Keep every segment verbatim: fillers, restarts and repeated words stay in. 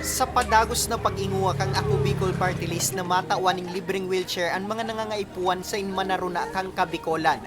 Sa padagos na pag-ingowa kan Ako Bicol Party List na matawan ning libreng wheelchair an mga nangangaipuhan sa inmanaruna kan Kabikolan,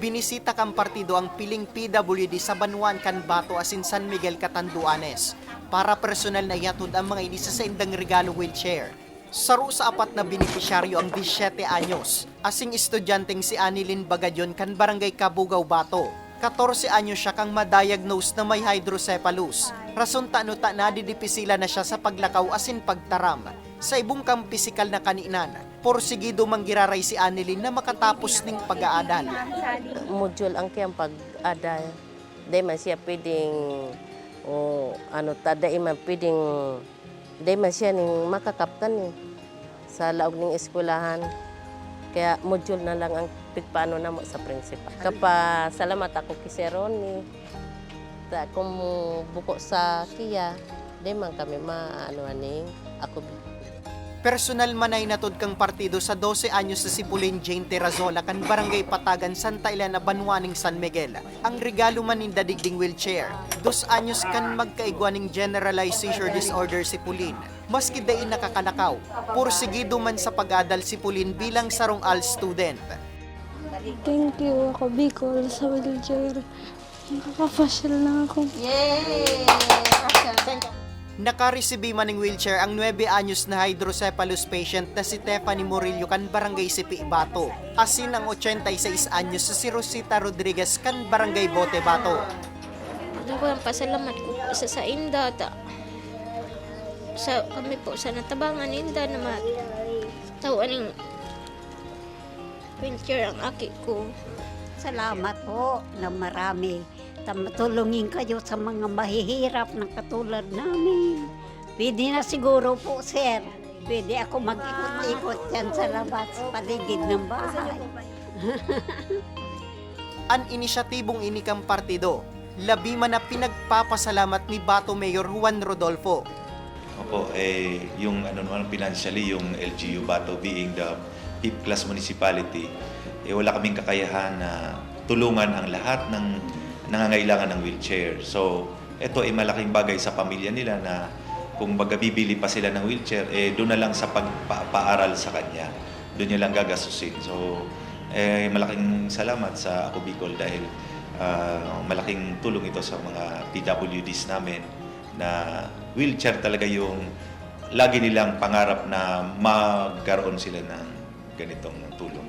binisita kan partido ang piling P W D sa banwaan kan Bato asin San Miguel, Catanduanes, para personal na ihatod ang mga ini sa saindang regalo wheelchair. Saro sa apat na benepisyaryo ang disyete anyos, asing estudyanteng si Anilyn Bagadion kan Barangay Cabugao, Bato. Katorse anyos siya kang ma-diagnose na may hydrocephalus, rason ta ano ta nadidipisila na siya sa paglakaw asin pagtaram. Sa ibong kang pisikal na kaninan, porsigido man giraray si Anilyn na makatapos ning pag-aadal. Module ang kiyang pag-aday. Di man siya pwedeng, o ano ta, di man pwedeng, di man siya ning makakaptan eh, sa laog ning eskwelahan. Kaya module na lang ang pigpaano namo sa principal. Kapasalamat ako kay Sir Ronnie. Ta, kung buko sa kiya, di man kami maano aning ako. Personal man na inatod kang partido sa dose anyos na si Pauline Jane Terrazola kan Barangay Patagan, Santa Elena, banwa ning San Miguel. Ang regalo man ninda digding wheelchair. Dos anyos kan magkaigwa ning generalized seizure disorder si Pauline. Maski dai nakakalakaw, porsigido man sa pag-adal si Pauline bilang sarong ALS student. Thank you, Ako Bicol, sa wheelchair. Nakakapasyal na ako. Yay! Nakaresibi man ning wheelchair ang nuebe anyos na hydrocephalus patient na si Tiffany Murillo kan Barangay Sipi, Bato, asin ang ochenta y seis anyos na si Rosita Rodriguez kan Barangay Bote, Bato. Daghan pasalamat ko po sa sainda ta sa kami po sa natabangan ninda na ma tao aning wheelchair ang aki ko. Salamat po na marami. Ta matulungin kayo sa mga mahihirap na katulad namin. Pwede na siguro po, sir. Pwede ako mag-ikot-ikot dyan sa labas, paligid ng bahay. An inisyatibong ini kan partido, labi man na pinagpapasalamat ni Bato Mayor Juan Rodolfo. Opo, eh, yung ano naman, financially, yung L G U Bato being the fifth class municipality, eh, wala kaming kakayahan na tulungan ang lahat ng nangangailangan ng wheelchair. So, ito ay malaking bagay sa pamilya nila na kung baga bibili pa sila ng wheelchair, eh, doon na lang sa pagpapaaral sa kanya, doon niya lang gagastusin. So, eh, malaking salamat sa Ako Bicol dahil ah, malaking tulong ito sa mga P W Ds namin na wheelchair talaga yung lagi nilang pangarap na magkaroon sila ng ganitong tulong.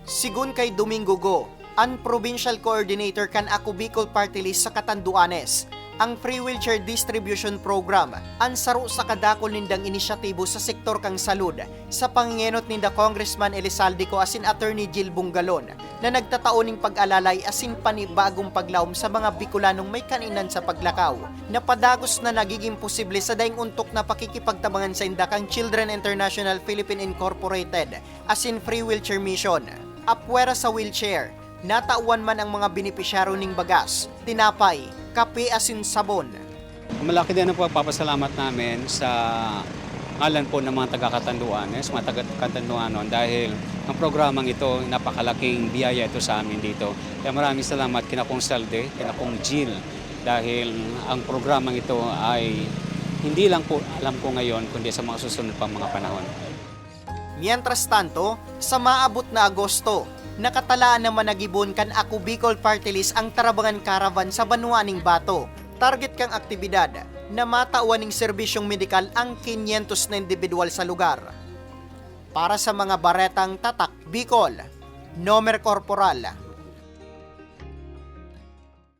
Sigon kay Domingo Go, an Provincial Coordinator kan Ako Bicol Party List sa Catanduanes, ang free wheelchair distribution program an saro sa kadakul nindang inisyatibo sa sektor kan salud, sa pangengenot ninda Congressman Elizalde Co asin Attorney Jill Bongalon, na nagtatao ning pag-alalay asin panibagong paglaom sa mga Bicolanong may kaninan sa paglakaw, na padagos na nagiging posible sa daing ontok na pakikipagtabangan sainda kan Children International Philippine Incorporated asin Free Wheelchair Mission. Apwera sa wheelchair, natawan man ang mga benepisyaryo ning bagas, tinapay, kape asin sabon. Malaki din ang pagpapasalamat namin sa ngalan po ng mga taga-Catanduanes, mga taga-Catanduanon, dahil ang programang ito, napakalaking biyaya ito sa amin dito. Kaya maraming salamat kina Kong Salde, kina Kong Jill, dahil ang programang ito ay hindi lang po alam ko ngayon, kundi sa mga susunod pang mga panahon. Mientras tanto, sa maabot na Agosto, nakatalaan na managibon kan Ako Bicol Party List ang Tarabangan Caravan sa banwa ning Bato. Target kang aktibidad na matawan ning serbisyong medikal ang kinyentos na indibidwal sa lugar. Para sa mga baretang Tatak Bicol, Nomer Corporal,